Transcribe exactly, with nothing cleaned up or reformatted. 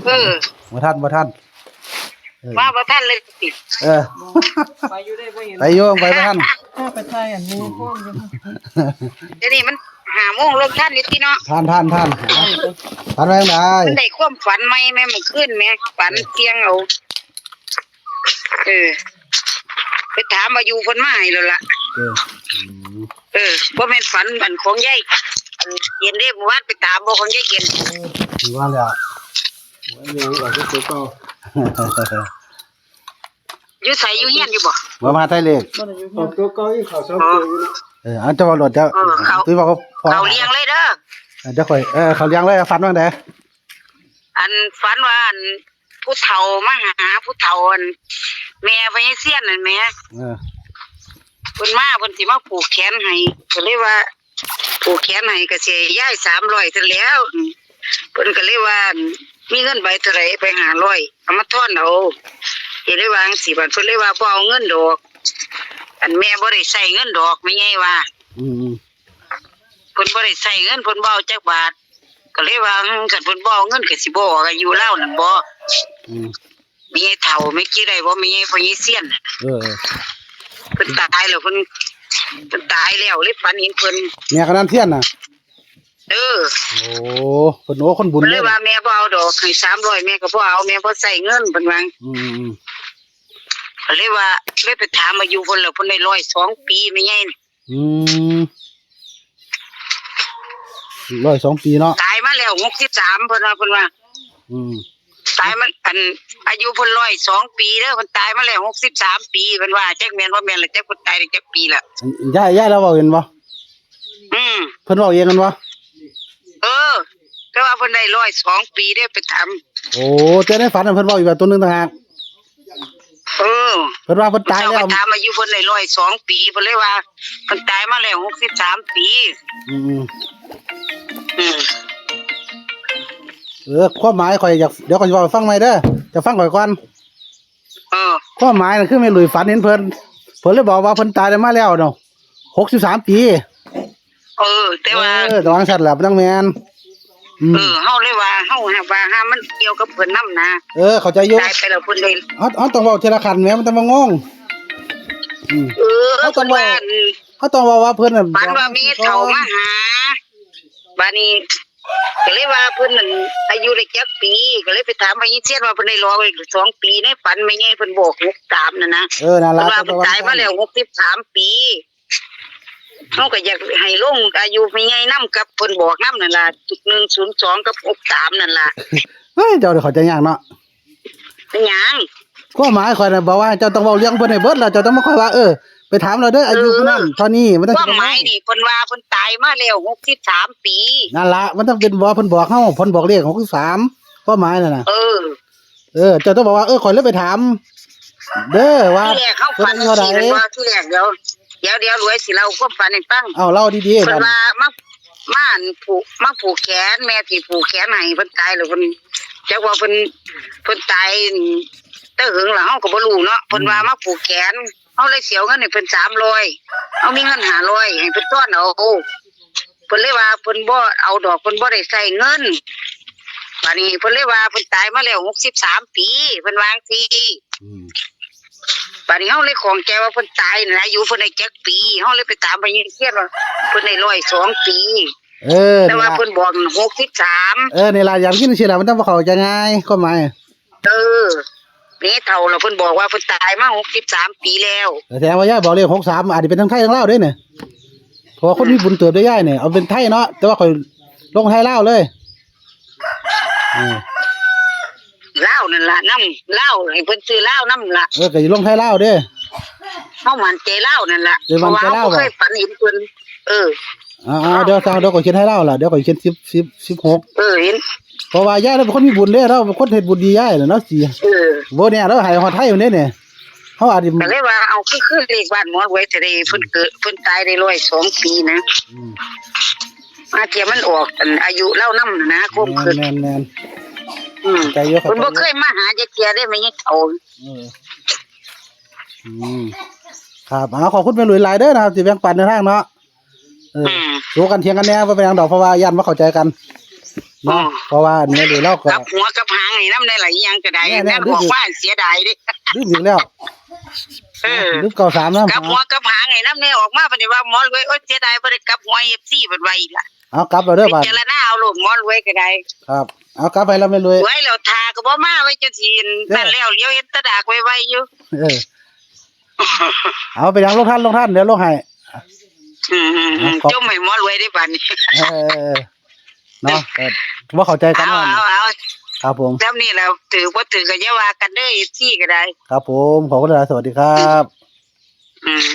เออ บ่ทัน บ่ทัน เออ มาบ่ทันเลยติ เออ ไปอยู่ได้บ่เห็น ไปอยู่ ไปบ่ทัน ถ้าไปถ่ายอันนี้ก่อนอยู่ เดี๋ยวนี้มันห้าโมง ลงทันอยู่ติเนาะ ทัน ทัน ทัน ทันแม่งได้ มันได้ความฝันใหม่แม่ เมื่อคืนแม่ ฝันเสี่ยงเอา เออ ไปถามอายุเพิ่นมาให้แล้วล่ะ เออ อืม เออ บ่แม่นฝันอันของยาย อันเย็นเด้ เมื่อวานไปถามบ่ของยายเย็น เออ ถือว่าแล้ว ว่าอยู่ออกที่ตัวเก่า อยู่ไส อยู่เฮียนอยู่บ่ บ่มาไทยเลข บ่ได้อยู่เฮียน ออกตัวเก่าอีก เขาสองตัวอยู่เนาะ เออ เอาเจ้าเอารถเจ้า เออ เขา ตุ้ยบอกว่าพอ เขาเลี้ยงเลยเด้อ เออ เดี๋ยวค่อย เออ เขาเลี้ยงเลย ฝันว่าไง อันฝันว่าอันผู้เฒ่ามาหา ผู้เฒ่าอันแม่พญาเซียนนั่นแหม เออ เพิ่นมา เพิ่นสิมาผูกแขนให้ ก็เลยว่า ผูกแขนให้ก็สิให้ยายสามร้อยซั่นแหล้ว เพิ่นก็เลยว่า มีเงินใบเท่าใด ใบห้าร้อย เอามาทอนเอา ก็เลยว่าจั่งซี้ บัดเพิ่นเลยว่าบ่เอาเงินดอก อันแม่บ่ได้ใช้เงินดอก แม่ใหญ่ว่า อืม เพิ่นบ่ได้ใช้เงิน เพิ่นบ่เอาจักบาท ก็เลยว่า อืม คันเพิ่นบ่เอาเงินก็สิบ่ออกอายุลาวนั่นบ่ อืม แม่ใหญ่เฒ่า แม่นจั่งใด๋บ่ แม่ใหญ่พ่อใหญ่เซียนน่ะ เออ เออ เพิ่นตายแล้ว เพิ่น เพิ่นตายแล้ว เลยฝันเห็นเพิ่น แม่กำนันเซียนน่ะ เออ โอ้ เพิ่น โอ้ คนบุญ เพิ่นเลย เลย ว่าแม่บ่เอาดอก ให้สามร้อย แม่ก็บ่เอา แม่บ่ใช้เงิน เพิ่นว่า อืม อืม ก็เลยว่า เลยไปถามอายุเพิ่นแล้ว เพิ่นได้ร้อยสองปี แม่ใหญ่ อืม ร้อยสองปีเนาะ ตายมาแล้วหกสิบสาม เพิ่นว่า เพิ่นว่า อืม ตายมัน อัน อายุเพิ่นร้อยสองปีเด้อ เพิ่นตายมาแล้วหกสิบสามปี เพิ่นว่า จักแม่นบ่แม่นล่ะ จักเพิ่นตายได้จักปีล่ะ ยาย ยายลาวเว้าเองบ่ อืม เพิ่นเว้าเองแม่นบ่ เออ แต่ว่าเพิ่นได้ร้อยสองปีเด้ ไปถาม โอ้ แต่ในฝันน่ะเพิ่นเว้าอีกแบบตัวหนึ่งต่างหาก เออ เพิ่นว่าเพิ่นตายแล้ว เจ้าไปถามอายุเพิ่นได้ร้อยสองปี เพิ่นเลยว่าเพิ่นตายมาแล้วหกสิบสามปี อืม อืม อืม เออ ความหมายข่อยอยาก เดี๋ยวข่อยสิเว้าให้ฟังใหม่เด้อ จะฟังข่อยก่อน เออ ความหมายน่ะคือแม่หลุยฝันเห็นเพิ่น เพิ่นเลยบอกว่าเพิ่นตายได้มาแล้วเนาะ หกสิบสามปี เออ แต่ว่า เออ แต่ว่าซั่นล่ะ มันต้องแม่น อืม เออ เฮาเลยว่า เฮาหากว่า หามันเกี่ยวกับเพิ่นนำนะ เออ เข้าใจอยู่ ตายไปแล้วเพิ่นได้ เฮา เฮาต้องเว้าทีละขั้นแหม มันจะมางง อืม เออ เฮาต้องเว้า เพิ่นว่า เฮาต้องเว้าว่าเพิ่นน่ะ ฝันว่ามีเฒ่ามาหา บาดนี้ ก็เลยว่าเพิ่นนั่นอายุได้จักปี ก็เลยไปถามพญาเซียนว่าเพิ่นได้หลอกอีกสองปี ในฝันแม่ใหญ่เพิ่นบอกหกสามนั่นนะ เออ นั่นล่ะ เพิ่นว่าเพิ่นตายมาแล้วหกสิบสามปี เฮาก็อยากให้ลงอายุแม่ใหญ่นำกับเพิ่นบอกนำนั่นล่ะ หนึ่งศูนย์สอง กับ หกสาม นั่นล่ะ เฮ้ย เจ้านี่เข้าใจยากเนาะ เป็นหยัง ความหมายข่อยน่ะบอกว่าเจ้าต้องเว้าเรื่องเพิ่นให้เบิดแล้ว เจ้าต้องมาค่อยว่า เออ ไปถามเราเด้อ อายุเพิ่นนั่น เออ เท่านี้ มันต้อง ความหมายนี่เพิ่นว่าเพิ่นตายมาแล้วหกสิบสามปี นั่นล่ะ มันต้องเป็นบอก เพิ่นบอกเฮา เพิ่นบอกเลขหกสิบสาม ความหมายนั่นน่ะ เออ เออ เจ้าต้องบอกว่า เออ ข่อยเลยไปถาม เด้อ ว่า ที่แรกเฮาฝัน เพิ่นอายุเท่าใด จังซี่แม่นบ่ ที่แรก เดี๋ยว เดี๋ยว เดี๋ยว รวยสิเล่าความฝันให้ฟัง เอา เล่าดีๆ เพิ่น บัดนี้ ว่ามา มาอันผูก มาผูกแขน แม่สิผูกแขนให้ เพิ่นตายแล้ว เพิ่น จักว่าเพิ่น เพิ่นตายแต่เหิงแล้ว เฮาก็บ่รู้เนาะ เพิ่นว่า อืม มาผูกแขน เฮาเลยสิเอาเงินให้เพิ่นสามร้อย เฮามีเงินห้าร้อย ให้เพิ่นทอนเอา เพิ่นเลยว่าเพิ่นบ่เอาดอก เพิ่นบ่ได้ใช้เงิน บาดนี้เพิ่นเลยว่าเพิ่นตายมาแล้วหกสิบสามปี เพิ่นว่าจั่งซี้ อืม บาดนี้เฮาเลยข้องใจว่าเพิ่นตายนั่นอายุเพิ่นได้จักปี เฮาเลยไปถามพญาเซียนว่าเพิ่นได้ร้อยสองปี เออ แต่ว่า นี่ล่ะ เพิ่นบอกหกสิบสาม เออ นี่ล่ะ อยากยินจั่งซี้ล่ะ มันต้องบ่เข้าใจง่าย ความหมาย เออ แม่เฒ่าแล้วเพิ่นบอกว่าเพิ่นตายมาหกสิบสามปีแล้ว แสดงว่ายายบอกเลขหกสาม อาจจะเป็นทั้งไทยทั้งลาวเด้เนี่ย เพราะว่าคนมีบุญเติบได้ยายเนี่ย เอาเป็นไทยเนาะ แต่ว่าข่อยลงไทยลาวเลย เออ ลาวนั่นล่ะ นำลาว ให้เพิ่นซื้อลาวนำล่ะ เออ ก็สิลงไทยลาวเด้ เฮามั่นใจลาวนั่นล่ะ เออ มั่นใจลาว เพราะว่าเฮาบ่เคยฝันเห็นเพิ่น เออ อ่าๆ เดี๋ยว เดี๋ยวข่อยเขียนไทยลาวล่ะ เดี๋ยวข่อยเขียนสิบ สิบ สิบหก เออ เห็น เพราะว่ายายเราเป็นคนมีบุญเด้ เราเป็นคนเฮ็ดบุญดียายน่ะเนาะ สิ เออ บ่แน่ เราให้ฮอดไทยอยู่เด้เนี่ย เฮาอาจสิ ก็เลยว่า เอา คือ คือเลขบ้านหมอรวยแท้เด้ เพิ่นเกิด เพิ่นตายได้ร้อยสองปีนะ อืม อาเทียมันออก อัน อายุลาวนำนะ ความคิด แม่นๆๆ อืม ใจอยู่ครับ เพิ่นบ่เคยมาหาจักเทื่อเด้ แม่ใหญ่เฒ่า เออ อืม ครับ เอา ขอบคุณแม่หลุยหลายเด้อนะครับ ที่แบ่งปันแนวทางเนาะ เออ อืม สู้กันเถียงกันแน่ บ่เป็นหยังดอก เพราะว่าย้านบ่เข้าใจกัน เนาะ อืม เพราะว่าอันนี้เลยเราก็ กลับหัวกลับหางให้นำในหลายอย่างก็ได้ แน่ๆ นั่นบอกว่าเสียดายเด้ ลืมอีกแล้ว เออ ลืมเก้าสามนะ กลับหัวกลับหางให้นำในออกมาบัดนี้ว่าหมอรวยโอ๊ยเสียดายบ่ได้กลับหัว เอฟซี บัดว่าอีกล่ะ เอากลับเราเด้อ พิ บาด จารณาเอาโลดหมอรวยก็ได้ ครับ เอากลับไปแล้วแม่รวย ไว้แล้วทาก็บ่มาไว้จังซี่นั่นแล้วเลี้ยวเห็นตะดากไวๆอยู่ เออ เอาไปยังลงท่านลงท่านเดี๋ยวลงให้ อืมอืมอืม ขอบ จมให้หมอรวยได้บัดนี้ เออเนาะก็ว่าเข้าใจกัน เอา ว่า เอาเอา ครับผม จำนี่แหละถือบ่ถือก็อย่าว่ากันเด้อ เอฟซี ก็ได้ ครับผมขอบคุณหลายสวัสดีครับ อืม